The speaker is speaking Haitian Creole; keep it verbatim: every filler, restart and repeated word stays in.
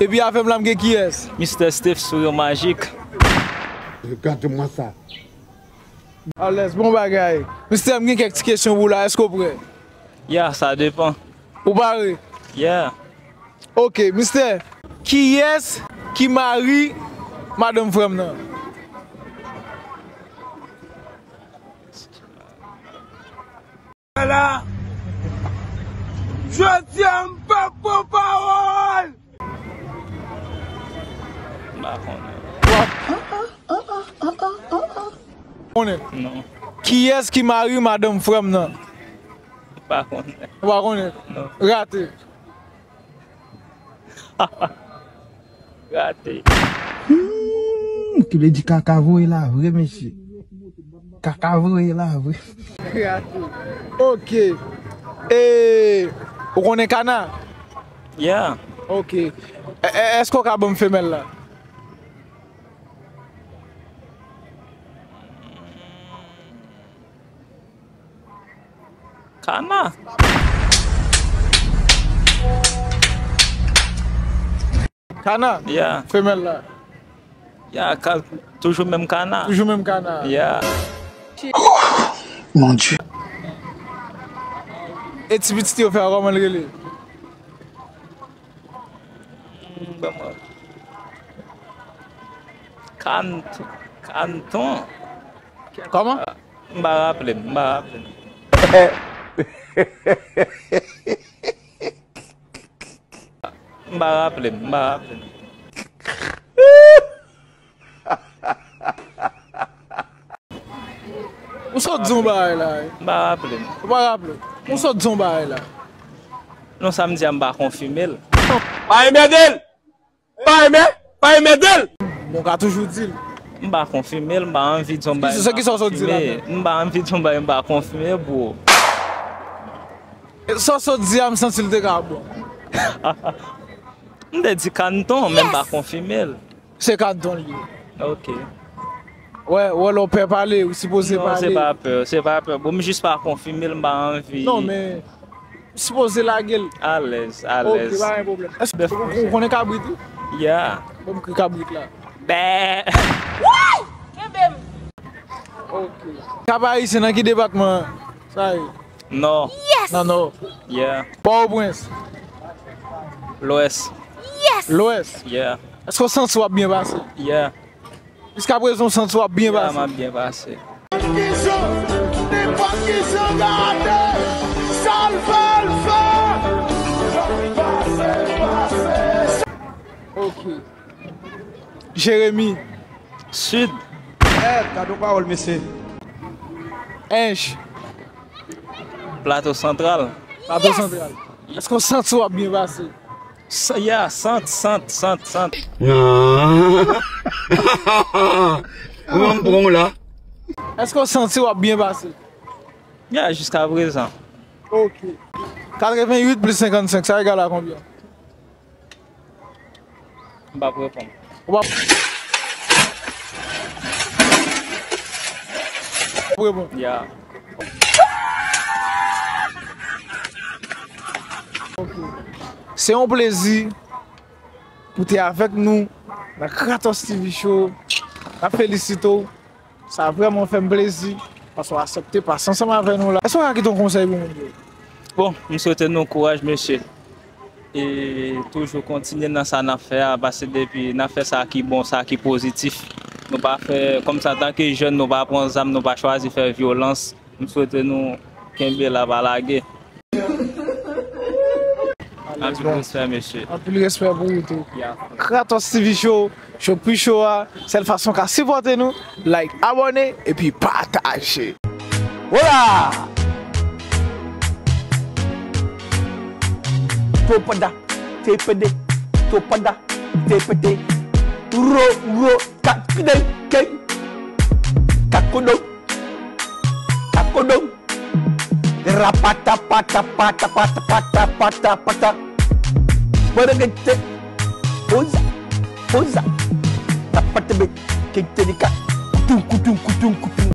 Epi avè m la, m gen kiyès? Mistè Steph, Sourire Magique. Regarde-moi ça. Alèz, bon bagay. Mistè, m gen kèk ti kesyon pou w la, èske w prè? Ya, sa depann. Ou pare? Ya. Ok, mistè, kiyès ki mari madanm frè m nan? La, jodi a, m p ap pran pawòl. M pa konnen. Konnen? Non. Kiyès ki mari madanm frè m nan? M pa konnen. Ou pa konnen? Non. Rate. Rate. Hmm, ki vle di kaka voye la vre, mesye. Kaka voye la vre. Rate. Ok. E, ou konnen kana? Yeah. Ok. E, e, èske w ka ban m femèl la? Kana. Kana? Yeah. Femèl la? Yeah, ka, toujou menm kana. Toujou menm kana. Yeah. Mon Dieu. E ti pitit yo fè a, kòman l rele? Ban mwen. Kant-, Kanton. Kòman? M pa raple m, m pa raple m. M pa raple m, m pa raple m. Ou sot di yon bagay la wi. M pa raple m. Ou pa raple w? Ou sot di yon bagay la. Non, sa m di a, m pa konfime l. Pa enmède l! Pa enmè, pa enmède l! Bon, w ka toujou di l. M pa konfime l, m pa anvi di yon bagay. Kisa, kisa w sot di la menm? M pa anvi di yon bagay, m pa konfime, bro. Sa w sot di a, m santi l te ka bon. M te di Kanton, men m pa konfime l. Se Kanton l ye. Ok. Wè, wè, lè w pè pale, ou sipoze pale. Non, se pa pè, se pa pè. Bon, m jis pa konfime l, m pa anvi. Non, men, sipoze lage l. Alèz, alèz. Ok, pa gen pwoblèm. Èske ou, ou konnen kabrit, wi? Yeah. Bon, m kri kabrit la. Bè! Woy! Kenbe m! Ok. Kap Ayisyen nan ki depatman sa ye? Nò. Yes! Nan Nò. Yeah. Pòtoprens? Lwès. Yes! Lwès? Yeah. Èske w santi w ap byen pase? Yeah. Jiskaprezan, w santi w ap byen pase? Ya, m ap byen pase. Nenpòt kijan, nenpòt kijan gade, sa l fè, l fè. Ok. Jeremi. Sid. Eh, gade yon pawòl, mesye. Ench. Plato Santral. Plato Santral. Èske w santi w ap byen pase? Sa, ya, sant, sant, sant, sant. Ou pran w la. Èske w santi w ap byen pase? Ya, jiskaprezan. Ok. Katreventuit plis senkannsenk, sa egal a konbyen? M p ap reponn. Ou p ap reponn? Ya. Ok. Se yon plezi pou w te avèk nou nan Kratos T V Show. N ap felisite w. Sa vrèman fè m plezi paske w aksepte pase ansanm avè nou la. Èske w ka kite yon konsèy pou moun yo? Bon, m swete nou kouraj, mesye. E toujou kontinye nan sa n ap fè a, paske depi n ap fè sa ki bon, sa ki pozitif, nou pa fè, kòmsi antanke jèn, nou pa pran zam, nou pa chwazi fè vyolans. M swete nou kenbe la, pa lage. Anpil respè, mesye. Anpil respè pou ou tou. Ya. Kratos T V Show, show pi cho a, sèl fason w ka sipòte nou, like, abòne, epi pataje. Hola! Topada, tepede, topada, tepede, ro, ro, kakide, ke, kakodo, kakodo. Rapata pata pata pata pata pata pata. Bada gete. Oza, oza. Rapata be. Kete dika. Kutum kutum kutum kutum.